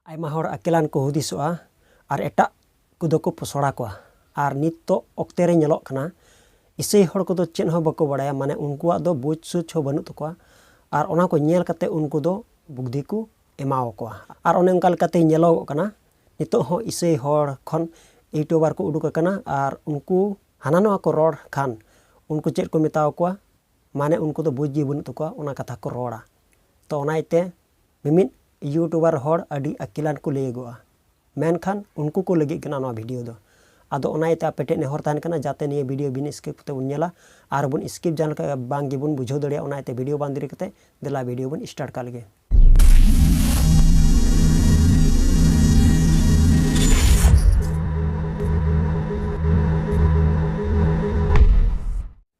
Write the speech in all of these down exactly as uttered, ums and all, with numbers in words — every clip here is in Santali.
ᱟᱭᱢᱟ ᱦᱚᱲ ᱟᱹᱠᱤᱞᱟᱱ ᱠᱚ ᱦᱩᱫᱤᱥᱚᱜᱼᱟ ᱟᱨ ᱮᱴᱟᱜ ᱠᱚᱫᱚ ᱠᱚ ᱯᱚᱥᱲᱟ ᱠᱚᱣᱟ᱾ ᱟᱨ ᱱᱤᱛᱚᱜ ᱚᱠᱛᱮ ᱨᱮ ᱧᱮᱞᱚᱜ ᱠᱟᱱᱟ, ᱤᱥᱟᱹᱭ ᱦᱚᱲ ᱠᱚᱫᱚ ᱪᱮᱫ ᱦᱚᱸ ᱵᱟᱠᱚ ᱵᱟᱲᱟᱭᱟ, ᱢᱟᱱᱮ ᱩᱱᱠᱩᱣᱟᱜ ᱫᱚ ᱵᱩᱡᱽ ᱥᱩᱡᱽ ᱦᱚᱸ ᱵᱟᱹᱱᱩᱜ ᱛᱟᱠᱚᱣᱟ᱾ ᱟᱨ ᱚᱱᱟ ᱠᱚ ᱧᱮᱞ ᱠᱟᱛᱮ ᱩᱱᱠᱩ ᱫᱚ ᱵᱩᱫᱽᱫᱷᱤ ᱠᱚ ᱮᱢᱟᱣ ᱠᱚᱣᱟ᱾ ᱟᱨ ᱚᱱᱮ ᱚᱱᱠᱟ ᱞᱮᱠᱟᱛᱮ ᱧᱮᱞᱚᱜᱚᱜ ᱠᱟᱱᱟ, ᱱᱤᱛᱚᱜ ᱦᱚᱸ ᱤᱥᱟᱹᱭ ᱦᱚᱲ ᱠᱷᱚᱱ ᱤᱭᱩᱴᱩᱵᱟᱨ ᱠᱚ ᱩᱰᱩᱠ ᱟᱠᱟᱱᱟ, ᱟᱨ ᱩᱱᱠᱩ ᱦᱟᱱᱟ ᱱᱚᱣᱟ ᱠᱚ ᱨᱚᱲ ᱠᱷᱟᱱ ᱩᱱᱠᱩ ᱪᱮᱫ ᱠᱚ ᱢᱮᱛᱟᱣ ᱠᱚᱣᱟ, ᱢᱟᱱᱮ ᱩᱱᱠᱩ ᱫᱚ ᱵᱩᱡᱽ ᱜᱮ ᱵᱟᱹᱱᱩᱜ ᱛᱟᱠᱚᱣᱟ, ᱚᱱᱟ ᱠᱟᱛᱷᱟ ᱠᱚ ᱨᱚᱲᱟ᱾ ᱛᱚ ᱚᱱᱟ ᱤᱭᱟᱹᱛᱮ ᱢᱤᱢᱤᱫ ᱤᱭᱩᱴᱩᱵᱟᱨ ᱦᱚᱲ ᱟᱹᱰᱤ ᱟᱹᱠᱤᱞᱟᱱ ᱠᱚ ᱞᱟᱹᱭᱟᱹᱜᱚᱜᱼᱟ, ᱢᱮᱱᱠᱷᱟᱱ ᱩᱱᱠᱩ ᱠᱚ ᱞᱟᱹᱜᱤᱫ ᱠᱟᱱᱟ ᱱᱚᱣᱟ ᱵᱷᱤᱰᱤᱭᱳ ᱫᱚ᱾ ᱟᱫᱚ ᱚᱱᱟ ᱤᱭᱟᱹᱛᱮ ᱟᱯᱮ ᱴᱷᱮᱱ ᱱᱮᱦᱚᱨ ᱛᱟᱦᱮᱱ ᱠᱟᱱᱟ, ᱡᱟᱛᱮ ᱱᱤᱭᱟᱹ ᱵᱷᱤᱰᱤᱭᱳ ᱵᱤᱱ ᱥᱠᱤᱯ ᱠᱟᱛᱮ ᱵᱚᱱ ᱧᱮᱞᱟ, ᱟᱨ ᱵᱚᱱ ᱥᱠᱤᱯ ᱡᱟᱦᱟᱸ ᱞᱮᱠᱟ ᱵᱟᱝ ᱜᱮᱵᱚᱱ ᱵᱩᱡᱷᱟᱹᱣ ᱫᱟᱲᱮᱭᱟᱜᱼᱟ᱾ ᱚᱱᱟ ᱤᱭᱟᱹᱛᱮ ᱵᱷᱤᱰᱤᱭᱳ ᱵᱟᱝ ᱫᱮᱨᱤ ᱠᱟᱛᱮ ᱫᱮᱞᱟ ᱵᱷᱤᱰᱤᱭᱳ ᱵᱚᱱ ᱥᱴᱟᱨᱴ ᱠᱟᱜ ᱞᱮᱜᱮ᱾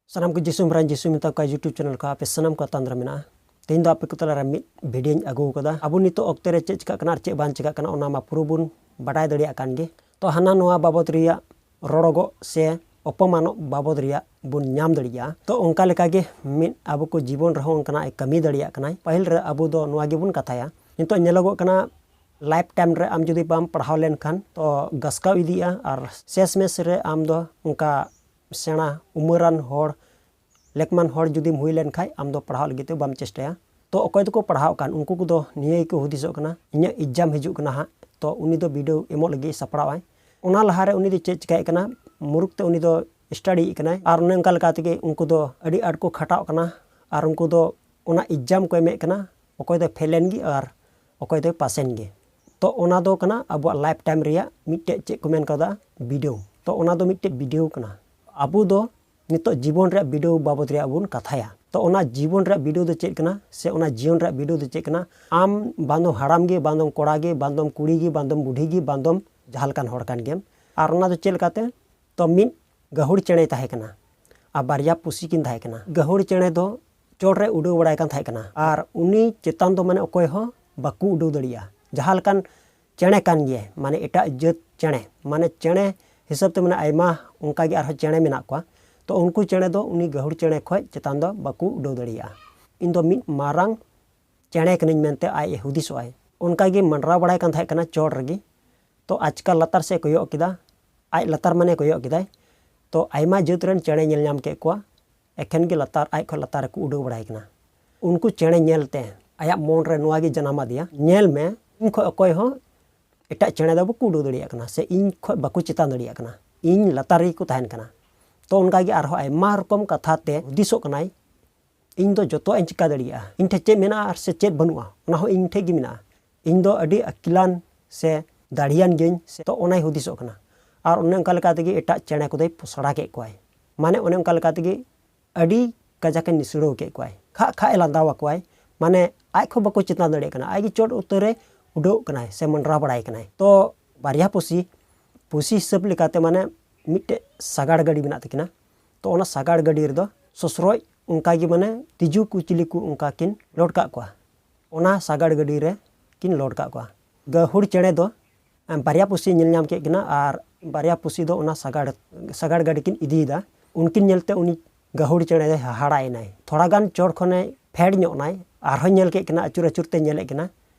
ᱥᱟᱱᱟᱢ ᱠᱚ ᱡᱤᱥᱩ ᱢᱟᱨᱟᱝ ᱡᱤᱥᱩ ᱢᱮᱛᱟ ᱠᱚᱣᱟ YouTube ᱪᱮᱱᱮᱞ ᱠᱚ ᱟᱯᱮ ᱥᱟᱱᱟᱢ ᱠᱚ ᱟᱛᱟᱝ ᱫᱟᱨᱟᱢ ᱢᱮᱱᱟᱜᱼᱟ᱾ ᱛᱮᱦᱮᱧ ᱫᱚ ᱟᱯᱮ ᱠᱚ ᱛᱟᱞᱟᱨᱮ ᱢᱤᱫ ᱵᱷᱤᱰᱤᱭᱳᱧ ᱟᱹᱜᱩ ᱟᱠᱟᱫᱟ᱾ ᱟᱵᱚ ᱱᱤᱛᱚᱜ ᱚᱠᱛᱮ ᱨᱮ ᱪᱮᱫ ᱪᱤᱠᱟᱜ ᱠᱟᱱᱟ ᱟᱨ ᱪᱮᱫ ᱵᱟᱝ ᱪᱤᱠᱟᱜ ᱠᱟᱱᱟ, ᱚᱱᱟ ᱢᱟ ᱯᱩᱨᱟᱹ ᱵᱚᱱ ᱵᱟᱰᱟᱭ ᱫᱟᱲᱮᱭᱟᱜ ᱠᱟᱱ ᱜᱮ᱾ ᱛᱚ ᱦᱟᱱᱟ ᱱᱚᱣᱟ ᱵᱟᱵᱚᱫ ᱨᱮᱭᱟᱜ ᱨᱚᱲᱚᱜᱚᱜ ᱥᱮ ᱚᱯᱚᱢᱟᱱᱚᱜ ᱵᱟᱵᱚᱫ ᱨᱮᱭᱟᱜ ᱵᱚᱱ ᱧᱟᱢ ᱫᱟᱲᱮᱭᱟᱜᱼᱟ᱾ ᱛᱚ ᱚᱱᱠᱟ ᱞᱮᱠᱟᱜᱮ ᱢᱤᱫ ᱟᱵᱚ ᱠᱚ ᱡᱤᱵᱚᱱ ᱨᱮᱦᱚᱸ ᱚᱱᱠᱟᱱᱟᱜ ᱮ ᱠᱟᱹᱢᱤ ᱫᱟᱲᱮᱭᱟᱜ ᱠᱟᱱᱟᱭ᱾ ᱯᱟᱹᱦᱤᱞ ᱨᱮ ᱟᱵᱚ ᱫᱚ ᱱᱚᱣᱟ ᱜᱮᱵᱚᱱ ᱠᱟᱛᱷᱟᱭᱟ, ᱱᱤᱛᱚᱜ ᱧᱮᱞᱚᱜᱚᱜ ᱠᱟᱱᱟ ᱞᱟᱭᱤᱯᱷ ᱴᱟᱭᱤᱢ ᱨᱮ ᱟᱢ ᱡᱩᱫᱤ ᱵᱟᱢ ᱯᱟᱲᱦᱟᱣ ᱞᱮᱱᱠᱷᱟᱱ ᱛᱚ ᱜᱟᱥᱠᱟᱣ ᱤᱫᱤᱜᱼᱟ, ᱟᱨ ᱥᱮᱥ ᱢᱮᱥ ᱨᱮ ᱟᱢ ᱫᱚ ᱚᱱᱠᱟ ᱥᱮᱬᱟ ᱩᱢᱮᱨᱟᱱ ᱦᱚᱲ, ᱞᱮᱠᱢᱟᱱ ᱦᱚᱲ ᱡᱩᱫᱤᱢ ᱦᱩᱭ ᱞᱮᱱᱠᱷᱟᱡ ᱟᱢ ᱫᱚ ᱯᱟᱲᱦᱟᱜ ᱞᱟᱹᱜᱤᱫ ᱛᱮ ᱵᱟᱢ ᱪᱮᱥᱴᱟᱭᱟ᱾ ᱛᱚ ᱚᱠᱚᱭ ᱫᱚᱠᱚ ᱯᱟᱲᱦᱟᱣ ᱠᱟᱱ ᱩᱱᱠᱩ ᱠᱚᱫᱚ ᱱᱤᱭᱟᱹ ᱜᱮᱠᱚ ᱦᱩᱫᱤᱥᱚᱜ ᱠᱟᱱᱟ, ᱤᱧᱟᱹᱜ ᱮᱠᱡᱟᱢ ᱦᱤᱡᱩᱜ ᱠᱟᱱᱟ ᱦᱟᱸᱜ, ᱛᱚ ᱩᱱᱤ ᱫᱚ ᱵᱤᱰᱟᱹᱣ ᱮᱢᱚᱜ ᱞᱟᱹᱜᱤᱫ ᱥᱟᱯᱲᱟᱣ ᱟᱭ᱾ ᱚᱱᱟ ᱞᱟᱦᱟᱨᱮ ᱩᱱᱤ ᱫᱚ ᱪᱮᱫ ᱪᱤᱠᱟᱹᱭᱮᱫ ᱠᱟᱱᱟ, ᱢᱩᱨᱩᱠᱷ ᱛᱮ ᱩᱱᱤ ᱫᱚ ᱥᱴᱟᱰᱤᱭᱮᱫ ᱠᱟᱱᱟᱭ᱾ ᱟᱨ ᱚᱱᱮ ᱚᱱᱠᱟ ᱞᱮᱠᱟ ᱛᱮᱜᱮ ᱩᱱᱠᱩ ᱫᱚ ᱟᱹᱰᱤ ᱟᱸᱴ ᱠᱚ ᱠᱷᱟᱴᱟᱜ ᱠᱟᱱᱟ, ᱟᱨ ᱩᱱᱠᱩ ᱫᱚ ᱚᱱᱟ ᱮᱠᱡᱟᱢ ᱠᱚ ᱮᱢᱮᱫ ᱠᱟᱱᱟ, ᱚᱠᱚᱭ ᱫᱚᱭ ᱯᱷᱮᱞ ᱮᱱ ᱜᱮ ᱟᱨ ᱚᱠᱚᱭ ᱫᱚᱭ ᱯᱟᱥ ᱮᱱ ᱜᱮ᱾ ᱛᱚ ᱚᱱᱟ ᱫᱚ ᱠᱟᱱᱟ ᱟᱵᱚᱣᱟᱜ ᱞᱟᱭᱤᱯᱷ ᱴᱟᱭᱤᱢ ᱨᱮᱭᱟᱜ ᱢᱤᱫᱴᱮᱡ ᱪᱮᱫ ᱠᱚ ᱢᱮᱱ ᱠᱟᱫᱟ, ᱵᱤᱰᱟᱹᱣ᱾ ᱛᱚ ᱚᱱᱟ ᱫᱚ ᱢᱤᱫᱴᱮᱡ ᱵᱤᱰᱟᱹᱣ ᱠᱟᱱᱟ᱾ ᱟᱵᱚ ᱫᱚ ᱱᱤᱛᱚᱜ ᱡᱤᱵᱚᱱ ᱨᱮᱭᱟᱜ ᱵᱤᱰᱟᱹᱣ ᱵᱟᱵᱚᱫ ᱨᱮᱭᱟᱜ ᱵᱚᱱ ᱠᱟᱛᱷᱟᱭᱟ᱾ ᱛᱚ ᱚᱱᱟ ᱡᱤᱵᱚᱱ ᱨᱮᱭᱟᱜ ᱵᱤᱰᱟᱹᱣ ᱫᱚ ᱪᱮᱫ ᱠᱟᱱᱟ, ᱥᱮ ᱚᱱᱟ ᱡᱤᱭᱚᱱ ᱨᱮᱭᱟᱜ ᱵᱤᱰᱟᱹᱣ ᱫᱚ ᱪᱮᱫ ᱠᱟᱱᱟ? ᱟᱢ ᱵᱟᱝ ᱫᱚᱢ ᱦᱟᱲᱟᱢ ᱜᱮ, ᱵᱟᱝ ᱫᱚᱢ ᱠᱚᱲᱟ ᱜᱮ, ᱵᱟᱝ ᱫᱚᱢ ᱠᱩᱲᱤ ᱜᱮ, ᱵᱟᱝ ᱫᱚᱢ ᱵᱩᱰᱷᱤ ᱜᱮ, ᱵᱟᱝ ᱫᱚᱢ ᱡᱟᱦᱟᱸ ᱞᱮᱠᱟᱱ ᱦᱚᱲ ᱠᱟᱱ ᱜᱮᱭᱟᱢ᱾ ᱟᱨ ᱚᱱᱟ ᱫᱚ ᱪᱮᱫ ᱞᱮᱠᱟᱛᱮ? ᱛᱚ ᱢᱤᱫ ᱜᱟᱹᱦᱩᱲ ᱪᱮᱬᱮᱭ ᱛᱟᱦᱮᱸ ᱠᱟᱱᱟ ᱟᱨ ᱵᱟᱨᱭᱟ ᱯᱩᱥᱤ ᱠᱤᱱ ᱛᱟᱦᱮᱸ ᱠᱟᱱᱟ᱾ ᱜᱟᱹᱦᱩᱲ ᱪᱮᱬᱮ ᱫᱚ ᱪᱚᱴ ᱨᱮ ᱩᱰᱟᱹᱣ ᱵᱟᱲᱟᱭ ᱠᱟᱱ ᱛᱟᱦᱮᱸ ᱠᱟᱱᱟ, ᱟᱨ ᱩᱱᱤ ᱪᱮᱛᱟᱱ ᱫᱚ ᱢᱟᱱᱮ ᱚᱠᱚᱭ ᱦᱚᱸ ᱵᱟᱠᱚ ᱩᱰᱟᱹᱣ ᱫᱟᱲᱮᱭᱟᱜᱼᱟ᱾ ᱡᱟᱦᱟᱸ ᱞᱮᱠᱟᱱ ᱪᱮᱬᱮ ᱠᱟᱱ ᱜᱮᱭᱟᱭ, ᱢᱟᱱᱮ ᱮᱴᱟᱜ ᱡᱟᱹᱛ ᱪᱮᱬᱮ, ᱢᱟᱱᱮ ᱪᱮᱬᱮ ᱦᱤᱥᱟᱹᱵ ᱛᱮ ᱢᱟᱱᱮ ᱟᱭᱢᱟ ᱚᱱᱠᱟ ᱜᱮ ᱟᱨᱦᱚᱸ ᱪᱮᱬᱮ ᱢᱮᱱᱟᱜ ᱠᱚᱣᱟ᱾ ᱛᱚ ᱩᱱᱠᱩ ᱪᱮᱬᱮ ᱫᱚ ᱩᱱᱤ ᱜᱟᱹᱦᱩᱲ ᱪᱮᱬᱮ ᱠᱷᱚᱡ ᱪᱮᱛᱟᱱ ᱫᱚ ᱵᱟᱠᱚ ᱩᱰᱟᱹᱣ ᱫᱟᱲᱮᱭᱟᱜᱼᱟ᱾ ᱤᱧ ᱫᱚ ᱢᱤᱫ ᱢᱟᱨᱟᱝ ᱪᱮᱬᱮ ᱠᱟᱹᱱᱟᱹᱧ ᱢᱮᱱᱛᱮ ᱟᱡ ᱮ ᱦᱩᱫᱤᱥᱚᱜ ᱟᱭ᱾ ᱚᱱᱠᱟ ᱜᱮ ᱢᱟᱸᱰᱨᱟᱣ ᱵᱟᱲᱟᱭ ᱠᱟᱱ ᱛᱟᱦᱮᱸ ᱠᱟᱱᱟ ᱪᱚᱴ ᱨᱮᱜᱮ᱾ ᱛᱚ ᱟᱪᱠᱟ ᱞᱟᱛᱟᱨ ᱥᱮᱫ ᱠᱚᱭᱚᱜ ᱠᱮᱫᱟ, ᱟᱡ ᱞᱟᱛᱟᱨ ᱢᱟᱱᱮ ᱠᱚᱭᱚᱜ ᱠᱮᱫᱟᱭ᱾ ᱛᱚ ᱟᱭᱢᱟ ᱡᱟᱹᱛ ᱨᱮᱱ ᱪᱮᱬᱮ ᱧᱮᱞ ᱧᱟᱢ ᱠᱮᱫ ᱠᱚᱣᱟ, ᱮᱠᱷᱮᱱ ᱜᱮ ᱞᱟᱛᱟᱨ, ᱟᱡ ᱠᱷᱚᱱ ᱞᱟᱛᱟᱨ ᱨᱮᱠᱚ ᱩᱰᱟᱹᱣ ᱵᱟᱲᱟᱭ ᱠᱟᱱᱟ᱾ ᱩᱱᱠᱩ ᱪᱮᱬᱮ ᱧᱮᱞᱛᱮ ᱟᱭᱟᱜ ᱢᱚᱱ ᱨᱮ ᱱᱚᱣᱟ ᱜᱮ ᱡᱟᱱᱟᱢ ᱟᱫᱮᱭᱟ, ᱧᱮᱞ ᱢᱮ, ᱤᱧ ᱠᱷᱚᱱ ᱚᱠᱚᱭ ᱦᱚᱸ ᱮᱴᱟᱜ ᱪᱮᱬᱮ ᱫᱚ ᱵᱟᱠᱚ ᱩᱰᱟᱹᱣ ᱫᱟᱲᱮᱭᱟᱜ ᱠᱟᱱᱟ, ᱥᱮ ᱤᱧ ᱠᱷᱚᱱ ᱵᱟᱠᱚ ᱪᱮᱛᱟᱱ ᱫᱟᱲᱮᱭᱟᱜ ᱠᱟᱱᱟ, ᱤᱧ ᱞᱟᱛᱟᱨ ᱨᱮᱜᱮ ᱠᱚ ᱛᱟᱦᱮᱱ ᱠᱟᱱᱟ᱾ ᱛᱚ ᱚᱱᱠᱟ ᱜᱮ ᱟᱨᱦᱚᱸ ᱟᱭᱢᱟ ᱨᱚᱠᱚᱢ ᱠᱟᱛᱷᱟ ᱛᱮ ᱦᱩᱫᱤᱥᱚᱜ ᱠᱟᱱᱟᱭ, ᱤᱧ ᱫᱚ ᱡᱚᱛᱚᱣᱟᱜ ᱤᱧ ᱪᱤᱠᱟ ᱫᱟᱲᱮᱭᱟᱜᱼᱟ, ᱤᱧ ᱴᱷᱮᱱ ᱪᱮᱫ ᱢᱮᱱᱟᱜᱼᱟ ᱟᱨ ᱥᱮ ᱪᱮᱫ ᱵᱟᱹᱱᱩᱜᱼᱟ, ᱚᱱᱟ ᱦᱚᱸ ᱤᱧ ᱴᱷᱮᱱ ᱜᱮ ᱢᱮᱱᱟᱜᱼᱟ, ᱤᱧ ᱫᱚ ᱟᱹᱰᱤ ᱟᱹᱠᱤᱞᱟᱱ ᱥᱮ ᱫᱟᱲᱮᱭᱟᱱ ᱜᱤᱭᱟᱹᱧ, ᱥᱮ ᱛᱚ ᱚᱱᱟᱭ ᱦᱩᱫᱤᱥᱚᱜ ᱠᱟᱱᱟ᱾ ᱟᱨ ᱚᱱᱮ ᱚᱱᱠᱟ ᱞᱮᱠᱟ ᱛᱮᱜᱮ ᱮᱴᱟᱜ ᱪᱮᱬᱮ ᱠᱚᱫᱚᱭ ᱯᱚᱥᱲᱟ ᱠᱮᱫ ᱠᱚᱣᱟᱭ, ᱢᱟᱱᱮ ᱚᱱᱮ ᱚᱱᱠᱟ ᱞᱮᱠᱟ ᱛᱮᱜᱮ ᱟᱹᱰᱤ ᱠᱟᱡᱟᱠ ᱮ ᱱᱤᱥᱲᱟᱹᱣ ᱠᱮᱫ ᱠᱚᱣᱟᱭ, ᱠᱷᱟᱜ ᱠᱷᱟᱜ ᱮ ᱞᱟᱸᱫᱟᱣ ᱟᱠᱚᱣᱟᱭ, ᱢᱟᱱᱮ ᱟᱡ ᱠᱷᱚᱱ ᱵᱟᱠᱚ ᱪᱮᱛᱟᱱ ᱫᱟᱲᱮᱭᱟᱜ ᱠᱟᱱᱟ, ᱟᱡ ᱜᱮ ᱪᱚᱴ ᱩᱛᱟᱹᱨ ᱨᱮ ᱩᱰᱟᱹᱣ ᱠᱟᱱᱟᱭ ᱥᱮ ᱢᱟᱸᱰᱨᱟᱣ ᱵᱟᱲᱟᱭ ᱠᱟᱱᱟᱭ᱾ ᱛᱚ ᱵᱟᱨᱭᱟ ᱯᱩᱥᱤ, ᱯᱩᱥᱤ ᱦᱤᱥᱟᱹᱵ ᱞᱮᱠᱟᱛᱮ ᱢᱟᱱᱮ ᱢᱤᱫᱴᱮᱡ ᱥᱟᱜᱟᱲ ᱜᱟᱹᱰᱤ ᱢᱮᱱᱟᱜ ᱛᱟᱹᱠᱤᱱᱟ᱾ ᱛᱚ ᱚᱱᱟ ᱥᱟᱜᱟᱲ ᱜᱟᱹᱰᱤ ᱨᱮᱫᱚ ᱥᱚᱥᱨᱚᱡ ᱚᱱᱠᱟ ᱜᱮ ᱢᱟᱱᱮ ᱛᱤᱡᱩ ᱠᱚ ᱪᱤᱞᱤ ᱠᱚ ᱚᱱᱠᱟ ᱠᱤᱱ load ᱠᱟᱜ ᱠᱚᱣᱟ, ᱚᱱᱟ ᱥᱟᱜᱟᱲ ᱜᱟᱹᱰᱤ ᱨᱮ ᱠᱤᱱ load ᱠᱟᱜ ᱠᱚᱣᱟ᱾ ᱜᱟᱹᱦᱩᱲ ᱪᱮᱬᱮ ᱫᱚ ᱵᱟᱨᱭᱟ ᱯᱩᱥᱤ ᱧᱮᱞ ᱧᱟᱢ ᱠᱮᱫ ᱠᱤᱱᱟ ᱟᱨ ᱵᱟᱨᱭᱟ ᱯᱩᱥᱤ ᱫᱚ ᱚᱱᱟ ᱥᱟᱜᱟᱲ, ᱥᱟᱜᱟᱲ ᱜᱟᱹᱰᱤ ᱠᱤᱱ ᱤᱫᱤᱭᱮᱫᱟ᱾ ᱩᱱᱠᱤᱱ ᱧᱮᱞᱛᱮ ᱩᱱᱤ ᱜᱟᱹᱦᱩᱲ ᱪᱮᱬᱮ ᱫᱚᱭ ᱦᱟᱦᱟᱲᱟᱭᱮᱱᱟᱭ᱾ ᱛᱷᱚᱲᱟ ᱜᱟᱱ ᱪᱚᱴ ᱠᱷᱚᱱᱮ ᱯᱷᱮᱰ ᱧᱚᱜ ᱱᱟᱭ, ᱟᱨᱦᱚᱸᱭ ᱧᱮᱞ ᱠᱮᱫ ᱠᱤᱱᱟ, ᱟᱹᱪᱩᱨ ᱟᱹᱪᱩᱨ ᱛᱮ ᱧᱮᱞᱮᱫ ᱠᱤᱱᱟ᱾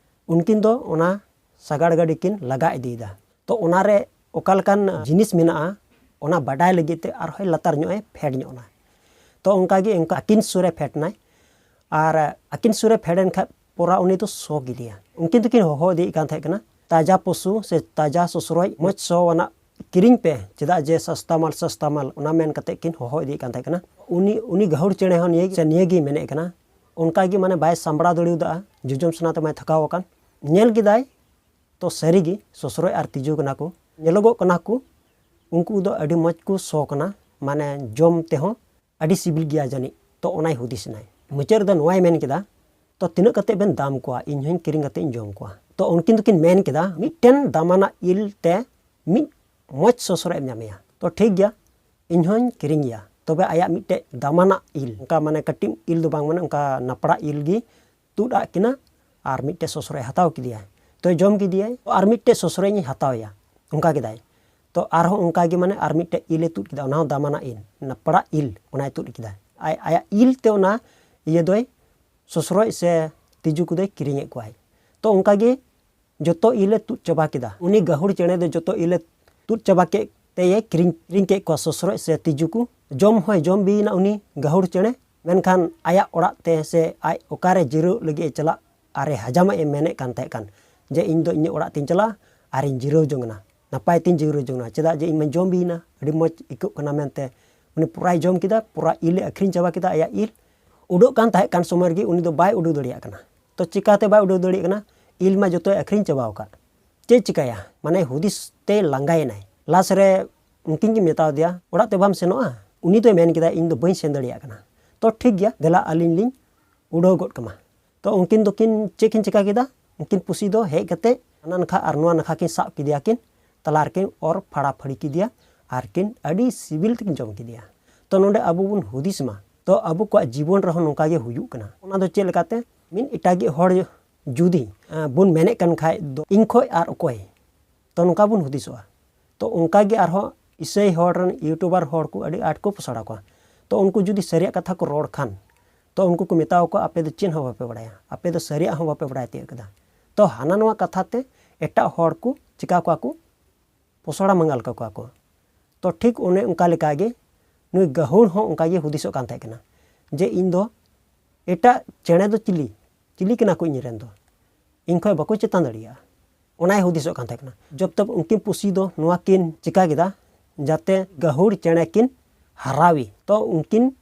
ᱩᱱᱠᱤᱱ ᱫᱚ ᱚᱱᱟ ᱥᱟᱜᱟᱲ ᱜᱟᱹᱰᱤ ᱠᱤᱱ ᱞᱟᱜᱟ ᱤᱫᱤᱭᱮᱫᱟ᱾ ᱛᱚ ᱚᱱᱟᱨᱮ ᱚᱠᱟ ᱞᱮᱠᱟᱱ ᱡᱤᱱᱤᱥ ᱢᱮᱱᱟᱜᱼᱟ, ᱚᱱᱟ ᱵᱟᱰᱟᱭ ᱞᱟᱹᱜᱤᱫ ᱛᱮ ᱟᱨᱦᱚᱸᱭ ᱞᱟᱛᱟᱨ ᱧᱚᱜ ᱮ ᱯᱷᱮᱰ ᱧᱚᱜ ᱱᱟ᱾ ᱛᱚ ᱚᱱᱠᱟ ᱜᱮ ᱚᱱᱠᱟ ᱟᱹᱠᱤᱱ ᱥᱩᱨ ᱨᱮ ᱯᱷᱮᱰ ᱱᱟᱭ, ᱟᱨ ᱟᱹᱠᱤᱱ ᱥᱩᱨ ᱨᱮ ᱯᱷᱮᱰ ᱮᱱ ᱠᱷᱟᱡ ᱯᱚᱨᱟ ᱩᱱᱤ ᱫᱚ ᱥᱚ ᱠᱮᱫᱮᱭᱟ᱾ ᱩᱱᱠᱤᱱ ᱫᱚᱠᱤᱱ ᱦᱚᱦᱚ ᱤᱫᱤᱭᱮᱫ ᱠᱟᱱ ᱛᱟᱦᱮᱸ ᱠᱟᱱᱟ, "ᱛᱟᱡᱟ ᱯᱚᱥᱩ ᱥᱮ ᱛᱟᱡᱟ ᱥᱚᱥᱨᱚᱡ, ᱢᱚᱡᱽ ᱥᱚ ᱟᱱᱟᱜ ᱠᱤᱨᱤᱧ ᱯᱮ, ᱪᱮᱫᱟᱜ ᱡᱮ ᱥᱚᱥᱛᱟ ᱢᱟᱞ, ᱥᱚᱥᱛᱟ ᱢᱟᱞ", ᱚᱱᱟ ᱢᱮᱱ ᱠᱟᱛᱮ ᱠᱤᱱ ᱦᱚᱦᱚ ᱤᱫᱤᱭᱮᱫ ᱠᱟᱱ ᱛᱟᱦᱮᱸ ᱠᱟᱱᱟ᱾ ᱩᱱᱤ, ᱩᱱᱤ ᱜᱟᱹᱦᱩᱲ ᱪᱮᱬᱮ ᱦᱚᱸ ᱱᱤᱭᱟᱹ, ᱱᱤᱭᱟᱹ ᱜᱮᱭ ᱢᱮᱱᱮᱫ ᱠᱟᱱᱟ᱾ ᱚᱱᱠᱟ ᱜᱮ ᱢᱟᱱᱮ ᱵᱟᱭ ᱥᱟᱢᱵᱲᱟᱣ ᱫᱟᱲᱮᱭᱟᱫᱟ, ᱡᱚᱡᱚᱢ ᱥᱟᱱᱟ ᱛᱮ ᱢᱟᱭ ᱛᱷᱟᱠᱟᱣ ᱟᱠᱟᱱ᱾ ᱧᱮᱞ ᱠᱮᱫᱟᱭ, ᱛᱚ ᱥᱟᱹᱨᱤ ᱜᱮ ᱥᱚᱥᱨᱚᱡ ᱟᱨ ᱛᱤᱡᱩ ᱠᱟᱱᱟ ᱠᱚ, ᱧᱮᱞᱚᱜᱚᱜ ᱠᱟᱱᱟ ᱠᱚ, ᱩᱱᱠᱩ ᱫᱚ ᱟᱹᱰᱤ ᱢᱚᱡᱽ ᱠᱚ ᱥᱚ ᱠᱟᱱᱟ, ᱢᱟᱱᱮ ᱡᱚᱢ ᱛᱮᱦᱚᱸ ᱟᱹᱰᱤ ᱥᱤᱵᱤᱞ ᱜᱮᱭᱟ ᱡᱟᱹᱱᱤᱡ᱾ ᱛᱚ ᱚᱱᱟᱭ ᱦᱩᱫᱤᱥ ᱮᱱᱟᱭ᱾ ᱢᱩᱪᱟᱹᱫ ᱨᱮᱫᱚ ᱱᱚᱣᱟᱭ ᱢᱮᱱ ᱠᱮᱫᱟ, "ᱛᱚ ᱛᱤᱱᱟᱹᱜ ᱠᱟᱛᱮ ᱵᱮᱱ ᱫᱟᱢ ᱠᱚᱣᱟ? ᱤᱧ ᱦᱚᱸᱧ ᱠᱤᱨᱤᱧ ᱠᱟᱛᱮ ᱤᱧ ᱡᱚᱢ ᱠᱚᱣᱟ᱾" ᱛᱚ ᱩᱱᱠᱤᱱ ᱫᱚᱠᱤᱱ ᱢᱮᱱ ᱠᱮᱫᱟ, "ᱢᱤᱫᱴᱮᱱ ᱫᱟᱢᱟᱱᱟᱜ ᱤᱞ ᱛᱮ ᱢᱤᱫ ᱢᱚᱡᱽ ᱥᱚᱥᱨᱚᱡ ᱮᱢ ᱧᱟᱢᱮᱭᱟ᱾ ᱛᱚ ᱴᱷᱤᱠ ᱜᱮᱭᱟ, ᱤᱧ ᱦᱚᱸᱧ ᱠᱤᱨᱤᱧ ᱜᱮᱭᱟ, ᱛᱚᱵᱮ ᱟᱭᱟᱜ ᱢᱤᱫᱴᱮᱡ ᱫᱟᱢᱟᱱᱟᱜ ᱤᱞ, ᱚᱱᱠᱟ ᱢᱟᱱᱮ ᱠᱟᱹᱴᱤᱡ ᱤᱞ ᱫᱚ ᱵᱟᱝ, ᱢᱟᱱᱮ ᱚᱱᱠᱟ ᱱᱟᱯᱲᱟ ᱤᱞ ᱜᱮ ᱛᱩᱫ ᱟᱫ ᱠᱤᱱᱟ, ᱟᱨ ᱢᱤᱫᱴᱮᱡ ᱥᱚᱥᱨᱚᱡ ᱦᱟᱛᱟᱣ ᱠᱮᱫᱮᱭᱟᱭ᱾ ᱛᱚᱭ ᱡᱚᱢ ᱠᱮᱫᱮᱭᱟᱭ, ᱟᱨ ᱢᱤᱫᱴᱮᱡ ᱥᱚᱥᱨᱚᱡ ᱤᱧ ᱦᱟᱛᱟᱣ ᱮᱭᱟ", ᱚᱱᱠᱟ ᱠᱮᱫᱟᱭ᱾ ᱛᱚ ᱟᱨᱦᱚᱸ ᱚᱱᱠᱟ ᱜᱮ ᱢᱟᱱᱮ ᱟᱨ ᱢᱤᱫᱴᱮᱡ ᱤᱞ ᱮ ᱛᱩᱫ ᱠᱮᱫᱟ, ᱚᱱᱟ ᱦᱚᱸ ᱫᱟᱢᱟᱱᱟᱜ ᱤᱞ, ᱱᱟᱯᱲᱟ ᱤᱞ, ᱚᱱᱟᱭ ᱛᱩᱫ ᱠᱮᱫᱟ᱾ ᱟᱡ, ᱟᱭᱟᱜ ᱤᱞ ᱛᱮ ᱚᱱᱟ ᱤᱭᱟᱹ ᱫᱚᱭ, ᱥᱚᱥᱨᱚᱡ ᱥᱮ ᱛᱤᱡᱩ ᱠᱚᱫᱚᱭ ᱠᱤᱨᱤᱧᱮᱫ ᱠᱚᱣᱟᱭ᱾ ᱛᱚ ᱚᱱᱠᱟ ᱜᱮ ᱡᱚᱛᱚ ᱤᱞ ᱮ ᱛᱩᱫ ᱪᱟᱵᱟ ᱠᱮᱫᱟ᱾ ᱩᱱᱤ ᱜᱟᱹᱦᱩᱲ ᱪᱮᱬᱮ ᱫᱚ ᱡᱚᱛᱚ ᱤᱞ ᱮ ᱛᱩᱫ ᱪᱟᱵᱟ ᱠᱮᱫ ᱛᱮᱭᱮ ᱠᱤᱨᱤᱧ, ᱠᱤᱨᱤᱧ ᱠᱮᱫ ᱠᱚᱣᱟ ᱥᱚᱥᱨᱚᱡ ᱥᱮ ᱛᱤᱡᱩ ᱠᱚ᱾ ᱡᱚᱢ ᱦᱚᱸᱭ ᱡᱚᱢ ᱵᱤᱭᱮᱱᱟ ᱩᱱᱤ ᱜᱟᱹᱦᱩᱲ ᱪᱮᱬᱮ, ᱢᱮᱱᱠᱷᱟᱱ ᱟᱭᱟᱜ ᱚᱲᱟᱜ ᱛᱮ ᱥᱮ ᱟᱡ ᱚᱠᱟᱨᱮ ᱡᱤᱨᱟᱹᱜ ᱞᱟᱹᱜᱤᱫ ᱮ ᱪᱟᱞᱟᱜ ᱟᱨᱮ ᱦᱟᱡᱟᱢᱟᱜ ᱮ ᱢᱮᱱᱮᱫ ᱠᱟᱱ ᱛᱟᱦᱮᱸ ᱠᱟᱱ ᱡᱮ ᱤᱧ ᱫᱚ ᱤᱧᱟᱹᱜ ᱚᱲᱟᱜ ᱛᱤᱧ ᱪᱟᱞᱟᱜᱼᱟ ᱟᱨᱤᱧ ᱡᱤᱨᱟᱹᱣ ᱡᱚᱝ ᱮᱱᱟ, ᱱᱟᱯᱟᱭ ᱛᱤᱧ ᱡᱤᱨᱟᱹᱣ ᱡᱚᱝ ᱮᱱᱟ, ᱪᱮᱫᱟᱜ ᱡᱮ ᱤᱧ ᱢᱟᱧ ᱡᱚᱢ ᱵᱤᱭᱮᱱᱟ, ᱟᱹᱰᱤ ᱢᱚᱡᱽ ᱟᱹᱭᱠᱟᱹᱜ ᱠᱟᱱᱟ ᱢᱮᱱᱛᱮ᱾ ᱩᱱᱤ ᱯᱩᱨᱟᱭ ᱡᱚᱢ ᱠᱮᱫᱟ, ᱯᱩᱨᱟ ᱤᱞ ᱮ ᱟᱹᱠᱷᱨᱤᱧ ᱪᱟᱵᱟ ᱠᱮᱫᱟ, ᱟᱭᱟᱜ ᱤᱞ᱾ ᱩᱰᱟᱹᱜ ᱠᱟᱱ ᱛᱟᱦᱮᱸ ᱠᱟᱱ ᱥᱚᱢᱚᱭ ᱨᱮᱜᱮ ᱩᱱᱤ ᱫᱚ ᱵᱟᱭ ᱩᱰᱟᱹᱣ ᱫᱟᱲᱮᱭᱟᱜ ᱠᱟᱱᱟ᱾ ᱛᱚ ᱪᱤᱠᱟᱛᱮ ᱵᱟᱭ ᱩᱰᱟᱹᱣ ᱫᱟᱲᱮᱭᱟᱜ ᱠᱟᱱᱟ? ᱤᱞ ᱢᱟ ᱡᱚᱛᱚᱭ ᱟᱹᱠᱷᱨᱤᱧ ᱪᱟᱵᱟ ᱟᱠᱟᱫ᱾ ᱪᱮᱫ ᱪᱤᱠᱟᱹᱭᱟ? ᱢᱟᱱᱮ ᱦᱩᱫᱤᱥ ᱛᱮ ᱞᱟᱸᱜᱟᱭᱮᱱᱟᱭ᱾ ᱞᱟᱥ ᱨᱮ ᱩᱱᱠᱤᱱ ᱠᱤᱱ ᱢᱮᱛᱟᱣ ᱫᱮᱭᱟ, "ᱚᱲᱟᱜ ᱛᱮ ᱵᱟᱢ ᱥᱮᱱᱚᱜᱼᱟ?" ᱩᱱᱤ ᱫᱚᱭ ᱢᱮᱱ ᱠᱮᱫᱟ, "ᱤᱧ ᱫᱚ ᱵᱟᱹᱧ ᱥᱮᱱ ᱫᱟᱲᱮᱭᱟᱜ ᱠᱟᱱᱟ᱾ ᱛᱚ ᱴᱷᱤᱠ ᱜᱮᱭᱟ, ᱫᱮᱞᱟ ᱟᱹᱞᱤᱧ ᱞᱤᱧ ᱩᱰᱟᱹᱣ ᱜᱚᱫ ᱠᱟᱢᱟ᱾" ᱛᱚ ᱩᱱᱠᱤᱱ ᱫᱚᱠᱤᱱ ᱪᱮᱫ ᱠᱤᱱ ᱪᱤᱠᱟ ᱠᱮᱫᱟ? ᱩᱱᱠᱤᱱ ᱯᱩᱥᱤ ᱫᱚ ᱦᱮᱡ ᱠᱟᱛᱮ ᱦᱟᱱᱟ ᱱᱟᱠᱷᱟ ᱟᱨ ᱱᱚᱣᱟ ᱱᱟᱠᱷᱟ ᱠᱤᱱ ᱥᱟᱵ ᱠᱮᱫᱮᱭᱟ ᱠᱤᱱ, ᱛᱟᱞᱟ ᱨᱮᱠᱤᱱ ᱚᱨ ᱯᱷᱟᱲᱟ ᱯᱷᱟᱹᱲᱤ ᱠᱮᱫᱮᱭᱟ ᱟᱨ ᱠᱤᱱ ᱟᱹᱰᱤ ᱥᱤᱵᱤᱞ ᱛᱮᱠᱤᱱ ᱡᱚᱢ ᱠᱮᱫᱮᱭᱟ᱾ ᱛᱚ ᱱᱚᱰᱮ ᱟᱵᱚ ᱵᱚᱱ ᱦᱩᱫᱤᱥ ᱢᱟ, ᱛᱚ ᱟᱵᱚ ᱠᱚᱣᱟᱜ ᱡᱤᱵᱚᱱ ᱨᱮᱦᱚᱸ ᱱᱚᱝᱠᱟ ᱜᱮ ᱦᱩᱭᱩᱜ ᱠᱟᱱᱟ᱾ ᱚᱱᱟ ᱫᱚ ᱪᱮᱫ ᱞᱮᱠᱟᱛᱮ? ᱢᱤᱫ ᱮᱴᱟᱜᱤᱡ ᱦᱚᱲ ᱡᱩᱫᱤ, ᱟᱸ, ᱵᱚᱱ ᱢᱮᱱᱮᱫ ᱠᱟᱱ ᱠᱷᱟᱡ ᱫᱚ, "ᱤᱧ ᱠᱷᱚᱡ ᱟᱨ ᱚᱠᱚᱭ?" ᱛᱚ ᱱᱚᱝᱠᱟ ᱵᱚᱱ ᱦᱩᱫᱤᱥᱚᱜᱼᱟ᱾ ᱛᱚ ᱚᱱᱠᱟ ᱜᱮ ᱟᱨᱦᱚᱸ ᱤᱥᱟᱹᱭ ᱦᱚᱲ ᱨᱮᱱ YouTuber ᱦᱚᱲ ᱠᱚ ᱟᱹᱰᱤ ᱟᱸᱴ ᱠᱚ ᱯᱚᱥᱲᱟ ᱠᱚᱣᱟ᱾ ᱛᱚ ᱩᱱᱠᱩ ᱡᱩᱫᱤ ᱥᱟᱹᱨᱤᱭᱟᱜ ᱠᱟᱛᱷᱟ ᱠᱚ ᱨᱚᱲ ᱠᱷᱟᱱ, ᱛᱚ ᱩᱱᱠᱩ ᱠᱚ ᱢᱮᱛᱟᱣ ᱠᱚᱣᱟ, "ᱟᱯᱮ ᱫᱚ ᱪᱮᱫ ᱦᱚᱸ ᱵᱟᱯᱮ ᱵᱟᱲᱟᱭᱟ, ᱟᱯᱮ ᱫᱚ ᱥᱟᱹᱨᱤᱭᱟᱜ ᱦᱚᱸ ᱵᱟᱯᱮ ᱵᱟᱲᱟᱭ ᱛᱤᱭᱳᱜ ᱠᱟᱫᱟ᱾" ᱛᱚ ᱦᱟᱱᱟ ᱱᱚᱣᱟ ᱠᱟᱛᱷᱟ ᱛᱮ ᱮᱴᱟᱜ ᱦᱚᱲ ᱠᱚ ᱪᱤᱠᱟ ᱠᱚᱣᱟ ᱠᱚ, ᱯᱚᱥᱲᱟ ᱢᱟᱸᱜᱟᱞ ᱠᱟᱠᱚᱣᱟ ᱠᱚ᱾ ᱛᱚ ᱴᱷᱤᱠ ᱚᱱᱮ ᱚᱱᱠᱟ ᱞᱮᱠᱟ ᱜᱮ ᱱᱩᱭ ᱜᱟᱹᱦᱩᱲ ᱦᱚᱸ ᱚᱱᱠᱟ ᱜᱮ ᱦᱩᱫᱤᱥᱚᱜ ᱠᱟᱱ ᱛᱟᱦᱮᱸ ᱠᱟᱱᱟ ᱡᱮ ᱤᱧ ᱫᱚ ᱮᱴᱟᱜ ᱪᱮᱬᱮ ᱫᱚ ᱪᱤᱞᱤ, ᱪᱤᱞᱤ ᱠᱟᱱᱟ ᱠᱚ ᱤᱧ ᱨᱮᱱ ᱫᱚ, ᱤᱧ ᱠᱷᱚᱡ ᱵᱟᱠᱚ ᱪᱮᱛᱟᱱ ᱫᱟᱲᱮᱭᱟᱜᱼᱟ, ᱚᱱᱟᱭ ᱦᱩᱫᱤᱥᱚᱜ ᱠᱟᱱ ᱛᱟᱦᱮᱸ ᱠᱟᱱᱟ᱾ ᱡᱚᱵ ᱛᱚᱵ ᱩᱱᱠᱤᱱ ᱯᱩᱥᱤ ᱫᱚ ᱱᱚᱣᱟ ᱠᱤᱱ ᱪᱤᱠᱟ ᱠᱮᱫᱟ ᱡᱟᱛᱮ ᱜᱟᱹᱦᱩᱲ ᱪᱮᱬᱮ ᱠᱤᱱ ᱦᱟᱨᱟᱣᱮ᱾ ᱛᱚ ᱩᱱᱠᱤᱱ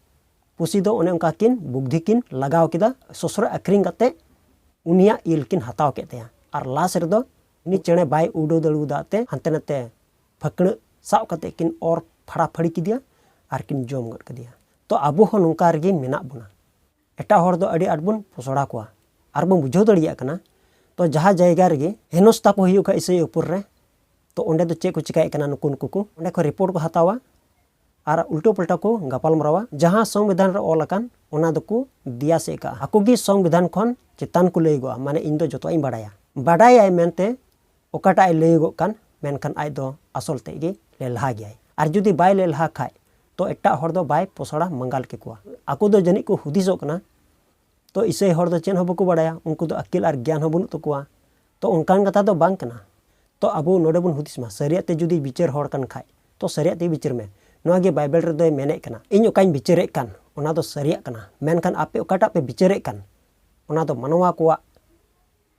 ᱯᱩᱥᱤ ᱫᱚ ᱚᱱᱮ ᱚᱱᱠᱟ ᱠᱤᱱ ᱵᱩᱫᱽᱫᱷᱤ ᱠᱤᱱ ᱞᱟᱜᱟᱣ ᱠᱮᱫᱟ, ᱥᱚᱥᱨᱚᱡ ᱟᱹᱠᱷᱨᱤᱧ ᱠᱟᱛᱮ ᱩᱱᱤᱭᱟᱜ ᱤᱞ ᱠᱤᱱ ᱦᱟᱛᱟᱣ ᱠᱮᱫ ᱛᱟᱭᱟ᱾ ᱟᱨ ᱞᱟᱥ ᱨᱮᱫᱚ ᱩᱱᱤ ᱪᱮᱬᱮ ᱵᱟᱭ ᱩᱰᱟᱹᱣ ᱫᱟᱲᱮᱭᱟᱫᱟ ᱛᱮ ᱦᱟᱱᱛᱮ ᱱᱟᱛᱮ ᱯᱷᱟᱹᱠᱲᱟᱹᱜ ᱥᱟᱵ ᱠᱟᱛᱮ ᱠᱤᱱ ᱚᱨ ᱯᱷᱟᱲᱟᱯᱷᱟᱹᱲᱤ ᱠᱮᱫᱮᱭᱟ ᱟᱨ ᱠᱤᱱ ᱡᱚᱢ ᱜᱚᱫ ᱠᱮᱫᱮᱭᱟ᱾ ᱛᱚ ᱟᱵᱚ ᱦᱚᱸ ᱱᱚᱝᱠᱟ ᱨᱮᱜᱮ ᱢᱮᱱᱟᱜ ᱵᱚᱱᱟ᱾ ᱮᱴᱟᱜ ᱦᱚᱲ ᱫᱚ ᱟᱹᱰᱤ ᱟᱸᱴ ᱵᱚᱱ ᱯᱚᱥᱲᱟ ᱠᱚᱣᱟ ᱟᱨ ᱵᱚᱱ ᱵᱩᱡᱷᱟᱹᱣ ᱫᱟᱲᱮᱭᱟᱜ ᱠᱟᱱᱟ᱾ ᱛᱚ ᱡᱟᱦᱟᱸ ᱡᱟᱭᱜᱟ ᱨᱮᱜᱮ ᱦᱮᱱᱚᱥᱛᱟ ᱠᱚ ᱦᱩᱭᱩᱜ ᱠᱷᱟᱡ ᱤᱥᱟᱹᱭ ᱩᱯᱚᱨ ᱨᱮ, ᱛᱚ ᱚᱸᱰᱮ ᱫᱚ ᱪᱮᱫ ᱠᱚ ᱪᱤᱠᱟᱭᱮᱫ ᱠᱟᱱᱟ ᱱᱩᱠᱩ, ᱱᱩᱠᱩ ᱠᱚ ᱚᱸᱰᱮ ᱠᱷᱚᱱ ᱨᱤᱯᱳᱨᱴ ᱠᱚ ᱦᱟᱛᱟᱣᱟ ᱟᱨ ᱩᱞᱴᱟᱹ ᱯᱟᱞᱴᱟ ᱠᱚ ᱜᱟᱯᱟᱞ ᱢᱟᱨᱟᱣᱟ᱾ ᱡᱟᱦᱟᱸ ᱥᱚᱝᱵᱤᱫᱷᱟᱱ ᱨᱮ ᱚᱞ ᱟᱠᱟᱱ ᱚᱱᱟ ᱫᱚᱠᱚ ᱫᱮᱭᱟ ᱥᱮᱫ ᱠᱟᱜᱼᱟ᱾ ᱟᱠᱚ ᱜᱮ ᱥᱚᱝᱵᱤᱫᱷᱟᱱ ᱠᱷᱚᱱ ᱪᱮᱛᱟᱱ ᱠᱚ ᱞᱟᱹᱭᱚᱜᱼᱟ, ᱢᱟᱱᱮ ᱤᱧ ᱫᱚ ᱡᱚᱛᱚᱣᱟᱜ ᱤᱧ ᱵᱟᱲᱟᱭᱟ᱾ ᱵᱟᱰᱟᱭᱟᱭ ᱢᱮᱱᱛᱮ ᱚᱠᱟᱴᱟᱜ ᱮ ᱞᱟᱹᱭᱚᱜᱚᱜ ᱠᱟᱱ, ᱢᱮᱱᱠᱷᱟᱱ ᱟᱡ ᱫᱚ ᱟᱥᱚᱞ ᱛᱮᱫ ᱜᱮ ᱞᱮᱞᱦᱟ ᱜᱮᱭᱟᱭ᱾ ᱟᱨ ᱡᱩᱫᱤ ᱵᱟᱭ ᱞᱮᱞᱦᱟ ᱠᱷᱟᱡ, ᱛᱚ ᱮᱴᱟᱜ ᱦᱚᱲ ᱫᱚ ᱵᱟᱭ ᱯᱚᱥᱲᱟ ᱢᱟᱸᱜᱟᱞ ᱠᱮᱠᱚᱣᱟ᱾ ᱟᱠᱚ ᱫᱚ ᱡᱟᱹᱱᱤᱡ ᱠᱚ ᱦᱩᱫᱤᱥᱚᱜ ᱠᱟᱱᱟ, ᱛᱚ ᱤᱥᱟᱹᱭ ᱦᱚᱲ ᱫᱚ ᱪᱮᱫ ᱦᱚᱸ ᱵᱟᱠᱚ ᱵᱟᱲᱟᱭᱟ, ᱩᱱᱠᱩ ᱫᱚ ᱟᱹᱠᱤᱞ ᱟᱨ ᱜᱮᱭᱟᱱ ᱦᱚᱸ ᱵᱟᱹᱱᱩᱜ ᱛᱟᱠᱚᱣᱟ᱾ ᱛᱚ ᱚᱱᱠᱟᱱ ᱠᱟᱛᱷᱟ ᱫᱚ ᱵᱟᱝ ᱠᱟᱱᱟ᱾ ᱛᱚ ᱟᱵᱚ ᱱᱚᱰᱮ ᱵᱚᱱ ᱦᱩᱫᱤᱥ ᱢᱟ, ᱥᱟᱹᱨᱤᱭᱟᱜ ᱛᱮ ᱡᱩᱫᱤ ᱵᱤᱪᱟᱹᱨ ᱦᱚᱲ ᱠᱟᱱ ᱠᱷᱟᱡ, ᱛᱚ ᱥᱟᱹᱨᱤᱭᱟᱜ ᱛᱮ ᱵᱤᱪᱟᱹᱨ ᱢᱮ᱾ ᱱᱚᱣᱟ ᱜᱮ ᱵᱟᱭᱵᱮᱞ ᱨᱮᱫᱚᱭ ᱢᱮᱱᱮᱫ ᱠᱟᱱᱟ, ᱤᱧ ᱚᱠᱟᱧ ᱵᱤᱪᱟᱹᱨᱮᱫ ᱠᱟᱱ, ᱚᱱᱟ ᱫᱚ ᱥᱟᱹᱨᱤᱭᱟᱜ ᱠᱟᱱᱟ, ᱢᱮᱱᱠᱷᱟᱱ ᱟᱯᱮ ᱚᱠᱟᱴᱟᱜ ᱯᱮ ᱵᱤᱪᱟᱹᱨᱮᱫ ᱠᱟᱱ, ᱚᱱᱟ ᱫᱚ ᱢᱟᱱᱣᱟ ᱠᱚᱣᱟᱜ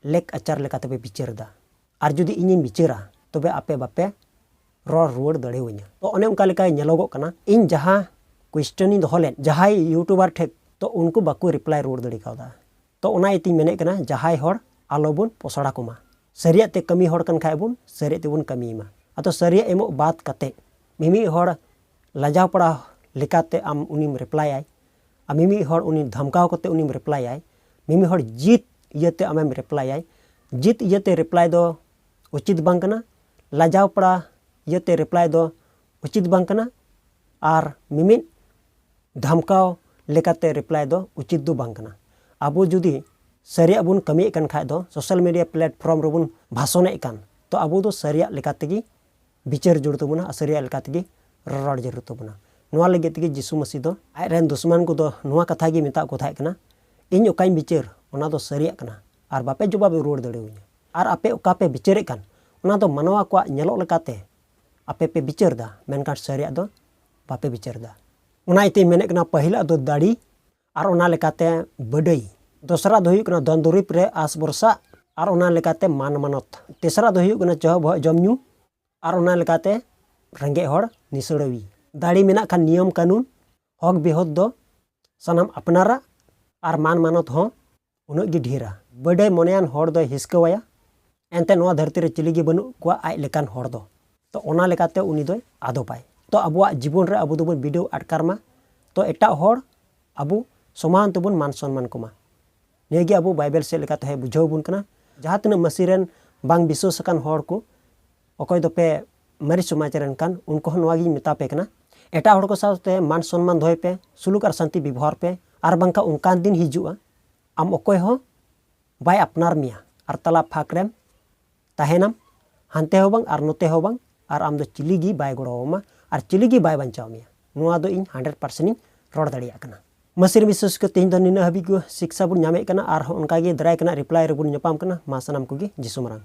ᱞᱮᱠ ᱟᱪᱟᱨ ᱞᱮᱠᱟᱛᱮ ᱯᱮ ᱵᱤᱪᱟᱹᱨ ᱮᱫᱟ᱾ ᱟᱨ ᱡᱩᱫᱤ ᱤᱧᱤᱧ ᱵᱤᱪᱟᱹᱨᱟ, ᱛᱚᱵᱮ ᱟᱯᱮ ᱵᱟᱯᱮ ᱨᱚᱲ ᱨᱩᱣᱟᱹᱲ ᱫᱟᱲᱮᱣᱟᱹᱧᱟ᱾ ᱛᱚ ᱚᱱᱮ ᱚᱱᱠᱟ ᱞᱮᱠᱟ ᱧᱮᱞᱚᱜᱚᱜ ᱠᱟᱱᱟ, ᱤᱧ ᱡᱟᱦᱟᱸ ᱠᱩᱭᱥᱪᱮᱱ ᱤᱧ ᱫᱚᱦᱚ ᱞᱮᱫ ᱡᱟᱦᱟᱸᱭ ᱤᱭᱩᱴᱩᱵᱟᱨ ᱴᱷᱮᱱ, ᱛᱚ ᱩᱱᱠᱩ ᱵᱟᱠᱚ ᱨᱤᱯᱞᱟᱭ ᱨᱩᱣᱟᱹᱲ ᱫᱟᱲᱮ ᱠᱟᱣᱫᱟ᱾ ᱛᱚ ᱚᱱᱟ ᱤᱭᱟᱹᱛᱮᱧ ᱢᱮᱱᱮᱫ ᱠᱟᱱᱟ, ᱡᱟᱦᱟᱸᱭ ᱦᱚᱲ ᱟᱞᱚᱵᱚᱱ ᱯᱚᱥᱲᱟ ᱠᱚᱢᱟ᱾ ᱥᱟᱹᱨᱤᱭᱟᱜ ᱛᱮ ᱠᱟᱹᱢᱤ ᱦᱚᱲ ᱠᱟᱱ ᱠᱷᱟᱡ ᱵᱚᱱ, ᱥᱟᱹᱨᱤᱭᱟᱜ ᱛᱮᱵᱚᱱ ᱠᱟᱹᱢᱤᱭ ᱢᱟ᱾ ᱟᱫᱚ ᱥᱟᱹᱨᱤᱭᱟᱜ ᱮᱢᱚᱜ ᱵᱟᱫ ᱠᱟᱛᱮ ᱢᱤᱢᱤᱫ ᱦᱚᱲ ᱞᱟᱡᱟᱣ ᱯᱟᱲᱟ ᱞᱮᱠᱟᱛᱮ ᱟᱢ ᱩᱱᱤᱢ ᱨᱤᱯᱞᱟᱭᱟᱭ, ᱟᱨ ᱢᱤᱢᱤᱫ ᱦᱚᱲ ᱩᱱᱤ ᱫᱷᱟᱢᱠᱟᱣ ᱠᱟᱛᱮ ᱩᱱᱤᱢ ᱨᱤᱯᱞᱟᱭᱟᱭ, ᱢᱤᱢᱤᱫ ᱦᱚᱲ ᱡᱤᱛ ᱤᱭᱟᱹᱛᱮ ᱟᱢᱮᱢ ᱨᱤᱯᱞᱟᱭᱟᱭ᱾ ᱡᱤᱛ ᱤᱭᱟᱹᱛᱮ ᱨᱤᱯᱞᱟᱭ ᱫᱚ ᱩᱪᱤᱛ ᱵᱟᱝ ᱠᱟᱱᱟ, ᱞᱟᱡᱟᱣ ᱯᱟᱲᱟ ᱤᱭᱟᱹᱛᱮ ᱨᱤᱯᱞᱟᱭ ᱫᱚ ᱩᱪᱤᱛ ᱵᱟᱝ ᱠᱟᱱᱟ, ᱟᱨ ᱢᱤᱢᱤᱫ ᱫᱷᱟᱢᱠᱟᱣ ᱞᱮᱠᱟᱛᱮ ᱨᱤᱯᱞᱟᱭ ᱫᱚ ᱩᱪᱤᱛ ᱫᱚ ᱵᱟᱝ ᱠᱟᱱᱟ᱾ ᱟᱵᱚ ᱡᱩᱫᱤ ᱥᱟᱹᱨᱤᱭᱟᱜ ᱵᱚᱱ ᱠᱟᱹᱢᱤᱭᱮᱫ ᱠᱟᱱ ᱠᱷᱟᱡ ᱫᱚ, ᱥᱳᱥᱟᱞ ᱢᱤᱰᱤᱭᱟ ᱯᱞᱟᱴᱯᱷᱚᱨᱢ ᱨᱮᱵᱚᱱ ᱵᱷᱟᱥᱚᱱᱮᱫ ᱠᱟᱱ, ᱛᱚ ᱟᱵᱚ ᱫᱚ ᱥᱟᱹᱨᱤᱭᱟᱜ ᱞᱮᱠᱟ ᱛᱮᱜᱮ ᱵᱤᱪᱟᱹᱨ ᱡᱟᱹᱨᱩᱲ ᱛᱟᱵᱚᱱᱟ ᱟᱨ ᱥᱟᱹᱨᱤᱭᱟᱜ ᱞᱮᱠᱟ ᱛᱮᱜᱮ ᱨᱚᱲ ᱡᱟᱹᱨᱩᱲ ᱛᱟᱵᱚᱱᱟ᱾ ᱱᱚᱣᱟ ᱞᱟᱹᱜᱤᱫ ᱛᱮᱜᱮ ᱡᱤᱥᱩ ᱢᱟᱹᱥᱤ ᱫᱚ ᱟᱡ ᱨᱮᱱ ᱫᱩᱥᱢᱟᱱ ᱠᱚᱫᱚ ᱱᱚᱣᱟ ᱠᱟᱛᱷᱟ ᱜᱮ ᱢᱮᱛᱟᱜ ᱠᱚ ᱛᱟᱦᱮᱸ ᱠᱟᱱᱟ, "ᱤᱧ ᱚᱠᱟᱧ ᱵᱤᱪᱟᱹᱨ, ᱚᱱᱟ ᱫᱚ ᱥᱟᱹᱨᱤᱭᱟᱜ ᱠᱟᱱᱟ, ᱟᱨ ᱵᱟᱯᱮ ᱡᱚᱵᱟᱵ ᱨᱩᱣᱟᱹᱲ ᱫᱟᱲᱮᱣᱟᱹᱧᱟ᱾ ᱟᱨ ᱟᱯᱮ ᱚᱠᱟ ᱯᱮ ᱵᱤᱪᱟᱹᱨᱮᱫ ᱠᱟᱱ, ᱚᱱᱟ ᱫᱚ ᱢᱟᱱᱣᱟ ᱠᱚᱣᱟᱜ ᱧᱮᱞᱚᱜ ᱞᱮᱠᱟᱛᱮ ᱟᱯᱮ ᱯᱮ ᱵᱤᱪᱟᱹᱨ ᱮᱫᱟ, ᱢᱮᱱᱠᱷᱟᱱ ᱥᱟᱹᱨᱤᱭᱟᱜ ᱫᱚ ᱵᱟᱯᱮ ᱵᱤᱪᱟᱹᱨ ᱮᱫᱟ᱾" ᱚᱱᱟ ᱤᱭᱟᱹᱛᱮᱧ ᱢᱮᱱᱮᱫ ᱠᱟᱱᱟ, ᱯᱟᱹᱦᱤᱞᱟᱜ ᱫᱚ ᱫᱟᱲᱮ, ᱟᱨ ᱚᱱᱟ ᱞᱮᱠᱟᱛᱮ ᱵᱟᱹᱰᱟᱹᱭ᱾ ᱫᱚᱥᱨᱟ ᱫᱚ ᱦᱩᱭᱩᱜ ᱠᱟᱱᱟ ᱫᱷᱚᱱ ᱫᱩᱨᱤᱵᱽ ᱨᱮ ᱟᱥ ᱵᱷᱚᱨᱥᱟ, ᱟᱨ ᱚᱱᱟ ᱞᱮᱠᱟᱛᱮ ᱢᱟᱱ ᱢᱟᱱᱚᱛ᱾ ᱛᱮᱥᱨᱟ ᱫᱚ ᱦᱩᱭᱩᱜ ᱠᱟᱱᱟ ᱪᱚᱦᱚ ᱵᱚᱦᱚᱜ ᱡᱚᱢ ᱧᱩ, ᱟᱨ ᱚᱱᱟ ᱞᱮᱠᱟᱛᱮ ᱨᱮᱸᱜᱮᱡ ᱦᱚᱲ ᱱᱤᱥᱲᱟᱹᱣᱤ᱾ ᱫᱟᱲᱮ ᱢᱮᱱᱟᱜ ᱠᱷᱟᱱ ᱱᱤᱭᱚᱢ ᱠᱟᱹᱱᱩᱱ, ᱦᱚᱠ ᱵᱤᱦᱚᱛ ᱫᱚ ᱥᱟᱱᱟᱢ ᱟᱯᱱᱟᱨᱟᱜ, ᱟᱨ ᱢᱟᱱ ᱢᱟᱱᱚᱛ ᱦᱚᱸ ᱩᱱᱟᱹᱜ ᱜᱮ ᱰᱷᱮᱨᱟ᱾ ᱵᱟᱹᱰᱟᱹᱭ ᱢᱚᱱᱮᱭᱟᱱ ᱦᱚᱲ ᱫᱚᱭ ᱦᱤᱥᱠᱟᱹᱣᱟᱭᱟ, ᱮᱱᱛᱮ ᱱᱚᱣᱟ ᱫᱷᱟᱹᱨᱛᱤ ᱨᱮ ᱪᱤᱞᱤ ᱜᱮ ᱵᱟᱹᱱᱩᱜ ᱠᱚᱣᱟ ᱟᱡ ᱞᱮᱠᱟᱱ ᱦᱚᱲ ᱫᱚ᱾ ᱛᱚ ᱚᱱᱟ ᱞᱮᱠᱟᱛᱮ ᱩᱱᱤ ᱫᱚᱭ ᱟᱫᱚᱯᱟᱭ᱾ ᱛᱚ ᱟᱵᱚᱣᱟᱜ ᱡᱤᱵᱚᱱ ᱨᱮ ᱟᱵᱚ ᱫᱚᱵᱚᱱ ᱵᱤᱰᱟᱹᱣ ᱟᱴᱠᱟᱨ ᱢᱟ, ᱛᱚ ᱮᱴᱟᱜ ᱦᱚᱲ ᱟᱵᱚ ᱥᱚᱢᱟᱱ ᱛᱮᱵᱚᱱ ᱢᱟᱱ ᱥᱚᱱᱢᱟᱱ ᱠᱚᱢᱟ᱾ ᱱᱤᱭᱟᱹ ᱜᱮ ᱟᱵᱚ ᱵᱟᱭᱵᱮᱞ ᱥᱮᱫ ᱞᱮᱠᱟᱛᱮ ᱦᱚᱸᱭ ᱵᱩᱡᱷᱟᱹᱣ ᱵᱚᱱ ᱠᱟᱱᱟ᱾ ᱡᱟᱦᱟᱸ ᱛᱤᱱᱟᱹᱜ ᱢᱟᱹᱥᱤ ᱨᱮᱱ ᱵᱟᱝ ᱵᱤᱥᱣᱟᱹᱥ ᱟᱠᱟᱱ ᱦᱚᱲ ᱠᱚ, ᱚᱠᱚᱭ ᱫᱚᱯᱮ ᱢᱟᱹᱨᱤᱪ ᱥᱚᱢᱟᱡᱽ ᱨᱮᱱ ᱠᱟᱱ, ᱩᱱᱠᱩ ᱦᱚᱸ ᱱᱚᱣᱟ ᱜᱤᱧ ᱢᱮᱛᱟ ᱯᱮ ᱠᱟᱱᱟ, ᱮᱴᱟᱜ ᱦᱚᱲ ᱠᱚ ᱥᱟᱶᱛᱮ ᱢᱟᱱ ᱥᱚᱱᱢᱟᱱ ᱫᱚᱦᱚᱭ ᱯᱮ, ᱥᱩᱞᱩᱠ ᱟᱨ ᱥᱟᱱᱛᱤ ᱵᱮᱵᱚᱦᱟᱨ ᱯᱮ, ᱟᱨ ᱵᱟᱝᱠᱷᱟᱱ ᱚᱱᱠᱟᱱ ᱫᱤᱱ ᱦᱤᱡᱩᱜᱼᱟ, ᱟᱢ ᱚᱠᱚᱭ ᱦᱚᱸ ᱵᱟᱭ ᱟᱯᱱᱟᱨ ᱢᱮᱭᱟ, ᱟᱨ ᱛᱟᱞᱟ ᱯᱷᱟᱸᱠ ᱨᱮᱢ ᱛᱟᱦᱮᱱᱟᱢ, ᱦᱟᱱᱛᱮ ᱦᱚᱸ ᱵᱟᱝ ᱟᱨ ᱱᱚᱛᱮ ᱦᱚᱸ ᱵᱟᱝ, ᱟᱨ ᱟᱢ ᱫᱚ ᱪᱤᱞᱤ ᱜᱮ ᱵᱟᱭ ᱜᱚᱲᱚ ᱟᱢᱟ ᱟᱨ ᱪᱤᱞᱤ ᱜᱮ ᱵᱟᱭ ᱵᱟᱧᱪᱟᱣ ᱢᱮᱭᱟ᱾ ᱱᱚᱣᱟ ᱫᱚ ᱤᱧ ᱦᱟᱱᱰᱨᱮᱰ ᱯᱟᱨᱥᱮᱱᱴ ᱤᱧ ᱨᱚᱲ ᱫᱟᱲᱮᱭᱟᱜ ᱠᱟᱱᱟ᱾ ᱢᱟᱥᱮ ᱨᱮ ᱵᱤᱥᱮᱥ ᱠᱚ ᱛᱮᱦᱮᱧ ᱫᱚ ᱱᱤᱱᱟᱹᱜ ᱦᱟᱹᱵᱤᱡ ᱜᱮ ᱥᱤᱠᱥᱟ ᱵᱚᱱ ᱧᱟᱢᱮᱫ ᱠᱟᱱᱟ᱾ ᱟᱨᱦᱚᱸ ᱚᱱᱠᱟ ᱜᱮ ᱫᱟᱨᱟᱭ ᱠᱟᱱᱟ ᱨᱤᱯᱞᱟᱭ ᱨᱮᱵᱚᱱ ᱧᱟᱯᱟᱢ ᱠᱟᱱᱟ᱾ ᱢᱟ ᱥᱟᱱᱟᱢ ᱠᱚᱜᱮ ᱡᱤᱥᱩ ᱢᱟᱨᱟᱝ᱾